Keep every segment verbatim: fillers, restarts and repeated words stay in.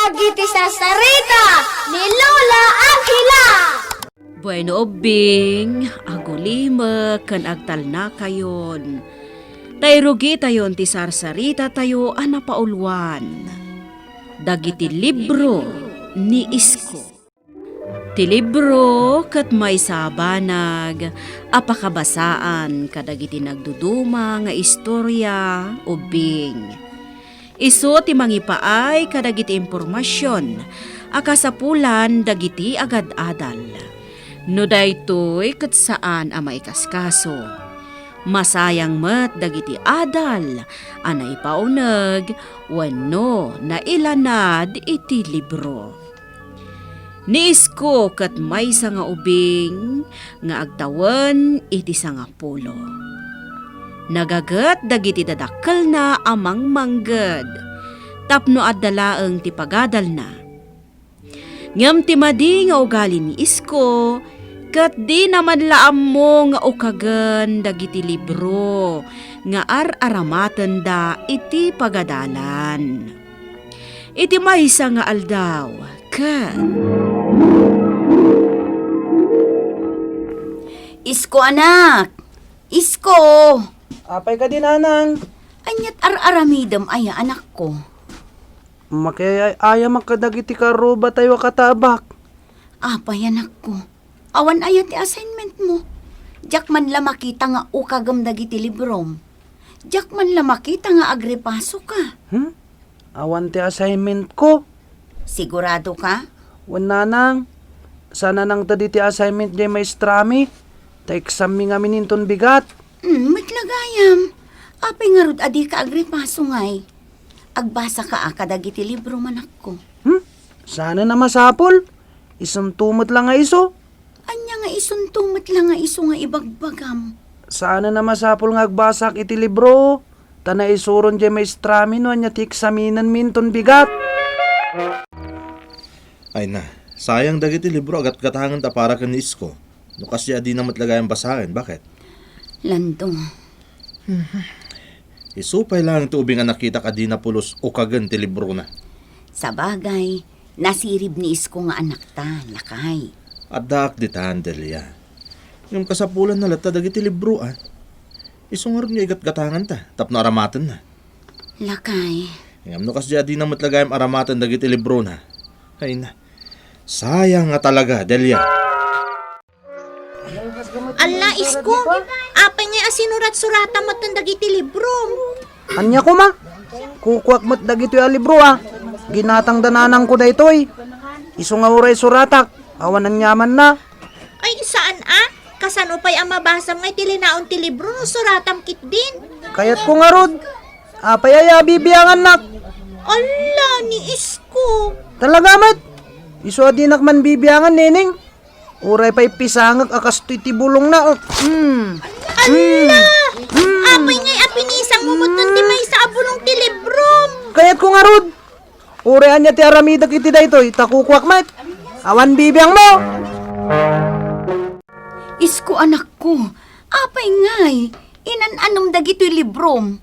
Dagiti sarsarita ni Lola Angela. Bueno, ubbing, agulimek ken agtalnakayon. Ta irugitayon ti sarsaritatayo a napauluan. Dagiti libro ni Isko. Ti libro ket maysa a banag a pakabasaan kadagiti nagduduma nga istoria, ubbing. Isu ti mangipaay kadagiti impormasion a kasapulan dagiti agad-adal. No daytoy ket saan a maikaskaso, masayang met dagiti adal a naipauneg wenno nailanad iti libro. Ni Isko ket maysa nga ubing nga agtawen iti sangapulo. Nagaget dagiti dadakkelna a mangmangged tapno adda laeng ti pagadalna. Ngem ti madi nga ugali ni Isko ket dina man la ammo nga ukagen dagiti libro nga ar-aramatenda iti pagadalan. Iti maysa nga aldaw, ket Isko, anak! Isko! Apay kadi, nanang? Aniat ar-aramidem aya, anakko? Makiay-ayamak kadagiti karrubatayo a katabak. Apay, anakko? Awan aya ti assignment mo? Diak man la makita nga ukagem dagiti librom. Diak man la makita nga agripasoka. Hmm? Awan ti assignment ko. Sigurado ka? Wen, nanang. Saan a nangted iti assignment diay maestrami. Ta exam mi ngamin inton bigat. Hmm, met la gayam. Apay ngarud a dika agripaso ngay? Agbasaka a kadagiti libro, anakko. Hmm? Saan a masapul? Isunto met la nga isu. Ania nga isunto met la nga isu nga ibagbagam? Saan a masapul nga agbasak iti libro, ta naisuron diay maestrami no ania ti eksaminenmi inton bigat. Ay na, sayang dagiti libro a gatgatangenta para ken ni Isko. No kasdi a dina met la gayam basaen, baket? Lando. Isu pay laeng ti ubing a nakitak a dina pulos ukagen ti librona. Sabagay, nasirib ni Isko nga anakta, lakay. Addaak ditan, Delia. Ngem kasapulanna latta dagiti libro, a. Isu ngarud nga igatgatangenta tapno aramatenna. Lakay. Ngem no kasdi a dina met la gayam aramaten dagiti librona. Ay na. Sayang nga talaga, Delia. Alla, Isko, apay ngay a sinurat-surata metten dagiti librom? Ania koma? Kukuak met dagitoy a libro, a. Ginatang da nanangko daytoy. Isu nga uray suratak, awan aniamanna. Ay, saan a? Kasano pay a mabasam ngay ti linaon ti libro no suratam ketdin? Kayatko ngarud. Apay aya a bibiangannak? Alla, ni Isko. Talaga met? Isu a dinak man bibiangan, Neneng. Uray pay pisangek a kastoy ti bulongna, o. Hmm. Alla! Hmm. Apay ngay a pinisangmo metten ti maysa a bulong ti librom? Kayatko ngarud. Uray ania ti aramidek iti daytoy, ta kukuak met. Awan bibiangmo. Isko, anakko, apay ngay, inan-anom dagitoy librom?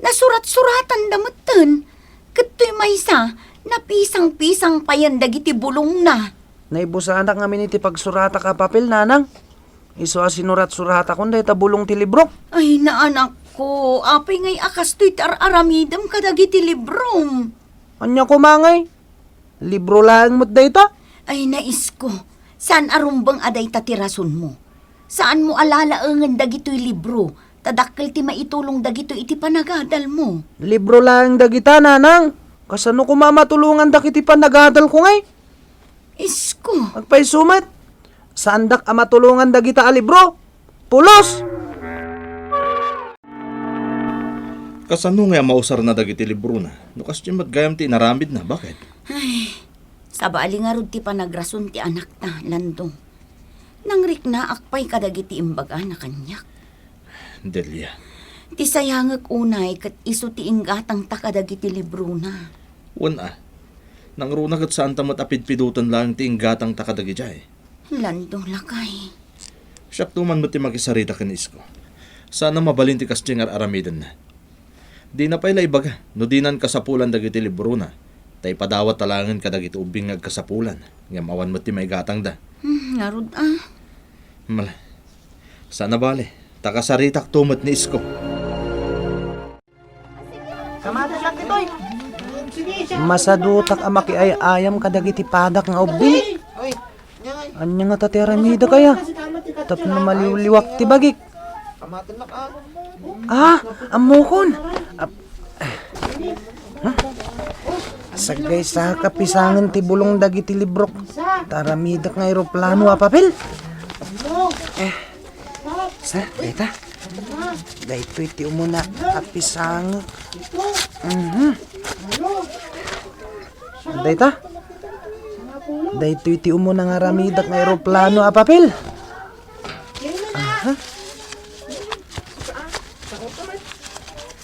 Nasurat-suratanda metten. Ket toy maysa, napisang-pisang payen dagiti bulongna. Naibusanak ngamin iti pagsuratak a papel, nanang. Isu a sinurat-suratakon dayta bulong ti librok. Ay, naanakko, apay ngay a kastoy ti ar-aramidem kadagiti librom? Ania koma ngay? Libro laeng met dayta? Ay, na Isko, saan a rumbeng a dayta ti rasonmo. Saanmo a lalaengen dagitoy libro, ta dakkel ti maitulong dagitoy iti panagadalmo. Libro laeng dagita, nanang. Kasano koma a matulongandak iti panagadalko ngay? Isko. Agpayso met. Saandak a matulongan dagita a libro. Pulos! Kasano ngay a mausarna dagiti librona? No kasdiay met gayam ti inaramidna, baket? Ay, sabali ngarud ti panagrason ti anakta, Lando. Nangriknaak pay kadagiti imbagana kaniak. Delia. Ti sayangek unay ket isu ti inggatangta kadagiti librona. Wen a. Nangruna ket saanta met a pidpidoten laeng ti inggatangta kadagidiay. Lando, lakay. Siakto man met ti makisarita ken Isko. Saan a mabalin ti kasdiay nga ar-aramidenna. Dina pay la ibaga no dinan kasapulan dagiti librona. Ta ipadawat ta laengen kadagiti ubbing nga agkasapulan, ngem awan met ti maigatangda. Hmm, ngarud, ah. Mala. Saan a bale, ta kasaritakto met ni Isko. Masadutak a makiay-ayam kadagiti padak nga ubbing. Ania ngata ti aramidek aya? Tapno maliwliwak ti bagik. Ah, ammokon. Ap-, huh? Saggaysaka pisangen ti bulong dagiti librok. Ta aramidek nga eroplano a papel. Eh, sa, dayta. Daytoy ti umuna a pisangek. Mhm. Dayta. Daytoy ti umuna nga aramidek nga eroplano a papel. Aha.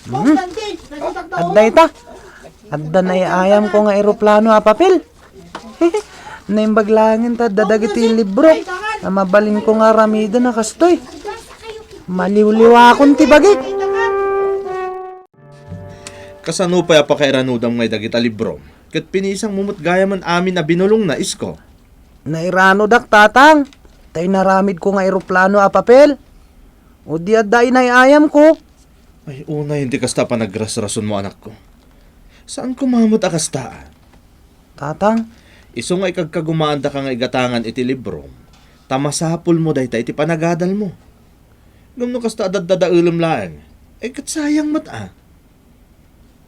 Mhm. Adda ita. Adda naay-ayamko nga eroplano a papel. Naimbag laengen ta adda dagiti libro a mabalinko nga aramiden a kastoy. Maliwliwakon ti bagik. Kasano pay a pakairanudam ngay dagita libro? Ket pinisangmo met gayamen amin a binulongna, Isko. Nairanodak, Tatang. Tay naramidko nga eroplano a papel. O di adda inay-ayamko. Ay, unay, iti kasta panagrasrasonmo, anakko. Saan koma met a kasta, a? Tatang. Isu nga ikagkagumaandaka nga igatangan iti libro, ta masapulmo dayta iti panagadalmo. Ngem no kasta a daddadaelem laeng, ay ket sayang met, a.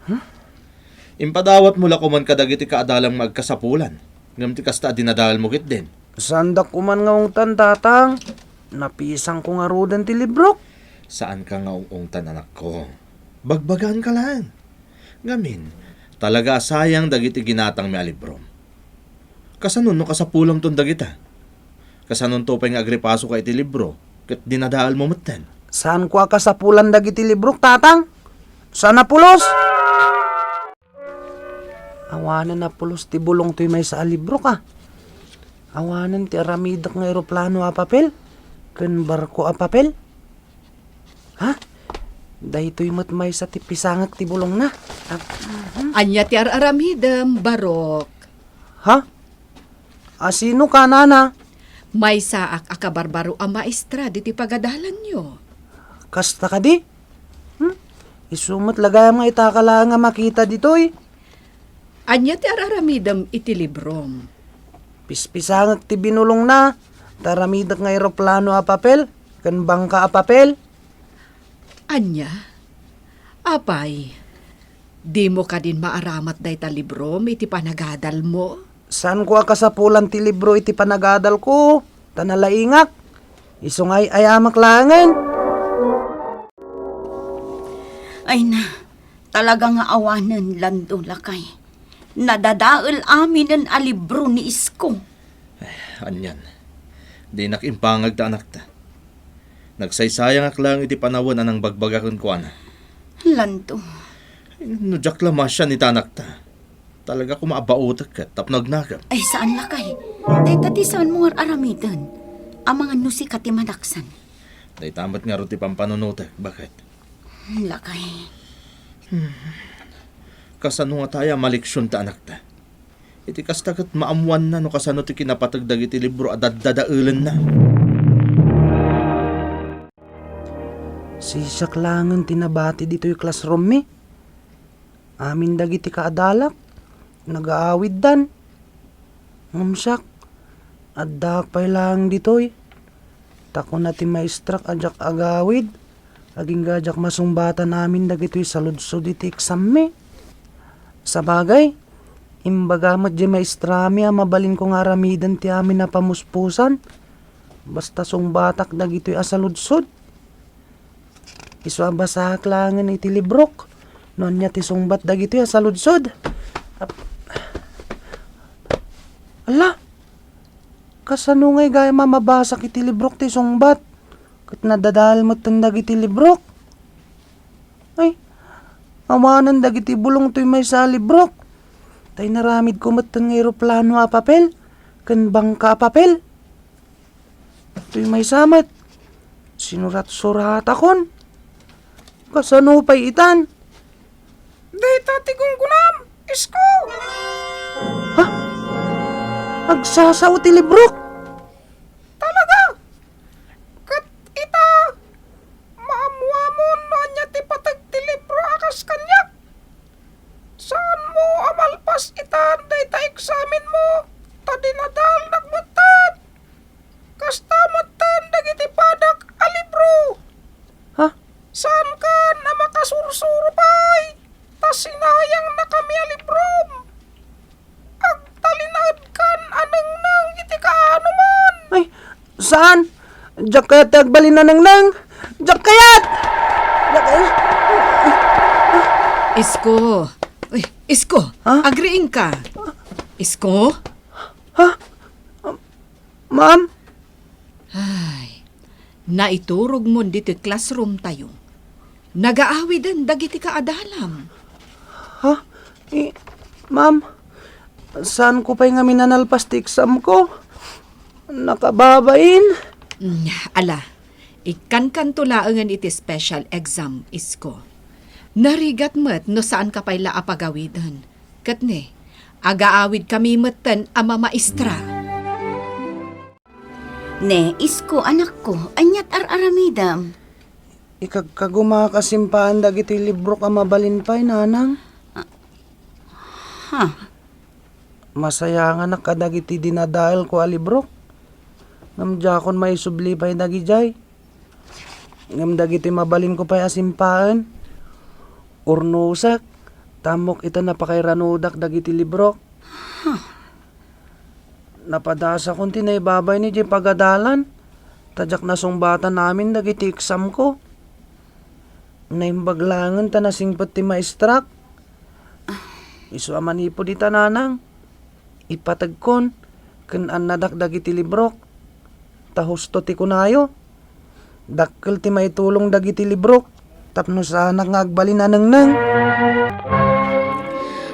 Huh? Impadawatmo la koman kadagiti kaadalam nga agkasapulan, ngem ti kasta a dinadaelmo ketdin. Saandak koman nga ungtan, Tatang. Napisangko ngaruden ti librok. Saanka nga ung-ungtan, anakko. Bagbagaanka laeng. Ngamin, talaga a sayang dagiti ginatangmi a libro. Kasano no kasapulamton dagita? Kasanonto pay nga agripasoka iti libro ket dinadaelmo metten? Saanko a kasapulan dagiti librok, Tatang. Saan a pulos? Awanen a pulos ti bulong toy maysa a librok, a. Awanen ti aramidek nga eroplano a papel ken barko a papel. Ha? Daytoy met maysa ti pisangek ti bulongna. Ah, mhm. Ania ti ar-aramidem, Barok? Ha? A, sino ka, nana? Maysaak a kabarbaro a maestra ditoy pagadalanyo. Kasta kadi? Hmm? Isu met la gayam nga itaka laeng a makita ditoy. Ania ti ar-aramidem iti librom? Pispisangek ti binulongna, ta aramidek nga eroplano a papel ken bangka a papel. Ania? Apay, dimo kadin maaramat dayta librom iti panagadalmo? Saanko a kasapulan ti libro iti panagadalko, ta nalaingak. Isu nga ay-ayamek laengen. Ay na, talaga nga awanen, Lando, lakay. Nadadael aminen a libro ni Isko. Ay, anian. Dinak impangag ta anakta. Nagsaysayangak laeng iti panawen a nangbagbaga kenkuana. Lando. Ay, no diak la masian ita anakta. Talaga koma a baotek ket tapno agnakem. Ay, saan, lakay. Dayta ti saanmo nga ar-aramiden. Amangan no sika ti manaksan. Dayta met ngarud ti pampanunotek, baket. Lakay. Hmm. Kasano ngata aya a maleksion ta anakta? Iti kasta ket maammoanna no kasano ti kinapateg dagiti libro a daddadaelenna. Siak laengen ti nabati ditoy classroom-mi. Amin dagiti kaadalak, nagaawiddan. Ngem siak, addaak pay laeng ditoy. Ta kuna ti maestrak a diak agawid, agingga diak masungbatan amin dagitoy saludsod iti eksammi. Sabagay, imbaga met diay maestrami a mabalinko nga aramiden ti amin a pamuspusan. Basta sungbatak dagitoy a saludsod. Isu a basaak laengen iti librok no ania ti sungbat dagitoy a saludsod. Ap-, Ala, kasano ngay gayam a mabasak iti librok ti sungbat? Ket nadadael metten dagiti librok. Ay, awanen dagiti bulong toy maysa a librok. Tay naramidko metten nga eroplano a papel ken bangka a papel. Toy maysa met, sinurat-suratakon. Kasano pay itan? Dayta ti gunggonam. Isko! Ha? Agsasao ti librok? Talaga? Ket ita, maammoamon no ania ti pateg ti libro a kas kaniak? Saanmo a malpas itan dayta eksamenmo, ta dinadaelnak metten. Kasta metten dagiti padak a libro. Ha? Saankan a makasursuro pay, ta sinayangnakami a librom. Agtalinaedkan a nengneng iti kaanoman. Ay, saan? Diak kayat ti agbalin a nengneng. Diak kayat! Diak kayat! Isko. Uy, Isko, Ha? Agriingka. Isko? Ha? Ma'am? Ay, naiturogmon ditoy classroom tayo. Nagaawiden dagiti kaadalam. Ha? I, ma'am, saanko pay ngamin a nalpas ti exam ko? Nakababain. Mm, ala, ikkankanto laengen iti special exam, Isko. Narigat met no saanka pay la a pagawiden. Ket ne, agaawidkami metten a mamaestra. Ne, Isko, anakko, aniat ar-aramidem? Ikagkagumaak a simpaen dagiti librok a mabalin pay, nanang. Ha? Masayanganak kadagiti dinadaelko a librok. Ngem diakon maisubli pay dagidiay. Ngem dagiti mabalinko pay a simpaen, urnosek, ta ammok ita napakairanudak dagiti librok. Napadasakon ti naibabayna idiay pagadalan, ta diak nasungbatan amin dagiti eksamko. Naimbag laengen ta nasingpet ti maestrak. Isu a manipud ita, nanang, ipategkon ken annadak dagiti librok. Ta husto ti kunayo, dakkel ti maitulong dagiti librok tapno saanak nga agbalin a nengneng.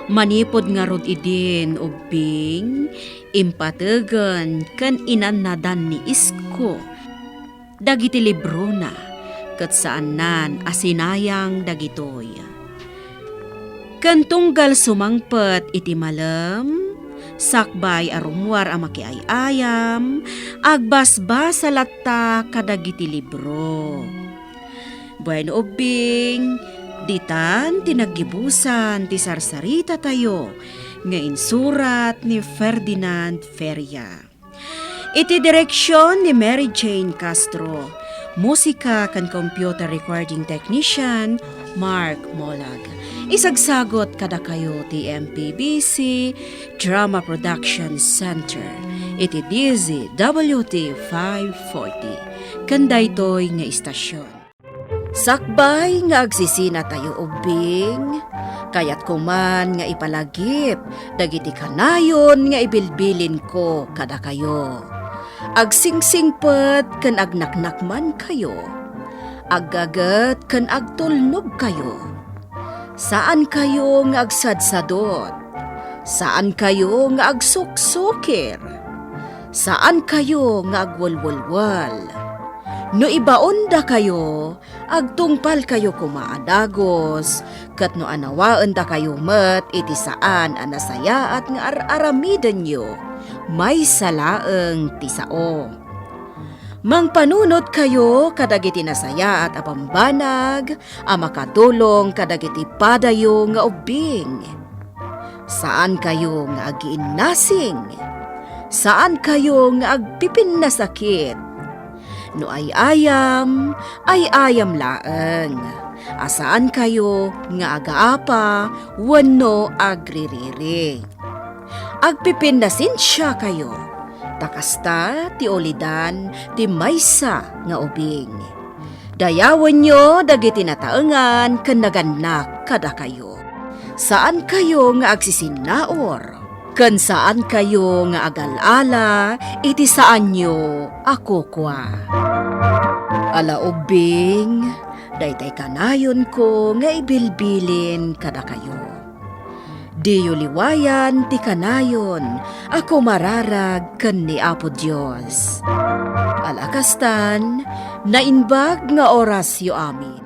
Manipud ngarud idin, Ubbing, impategen ken inannadan ni Isko dagiti librona ket saannan a sinayang dagitoy. Ken tunggal sumangpet iti malem, sakbay a rummuar a makiay-ayam, agbasbasa latta kadagiti libro. Bueno, Ubbing, ditan ti naggibusan ti sarsaritatayo nga insurat ni Ferdinand Feria. Iti direksion ni Mary Jane Castro, musika ken computer recording technician, Mark Molag. Isagsagot kadakayo ti M P B C Drama Production Center iti D Z W T five forty. Ken daytoy nga istasyon. Sakbay nga agsisinatayo, Ubbing, kayatko man nga ipalagip dagiti kanayon nga ibilbilinko kadakayo. Agsingsingpet ken agnaknakmankayo. Aggaget ken agtulnogkayo. Saankayo nga agsadsadot. Saankayo nga agsuksukir. Saankayo nga agwelwelwel. No ibaondakayo, agtungpalkayo koma a dagus, ket no anawaendakayo met iti saan a nasayaat nga ar-aramidenyo, maysa laeng ti sao. Mangpanunotkayo kadagiti nasayaat a bambanag a makatulong kadagiti padayo nga ubbing. Saankayo nga agiinnasing. Saankayo nga agpipinnasakit. No ay-ayam, ay-ayam laeng. A saankayo nga agaapa wenno agririri. Agpipinnasensiakayo, ta kasta ti ulidan ti maysa nga ubing. Dayawenyo dagiti nataengan ken nagannak kadakayo. Saankayo nga agsisinnaur, ken saankayo nga agal-ala iti saanyo a kukua. Ala ubbing, daytay kanayonko nga ibilbilin kadakayo. Diyo liwayan ti kanayon a kumararag ken ni Apo Dios. Ala kastan, naimbag nga orasyo amin.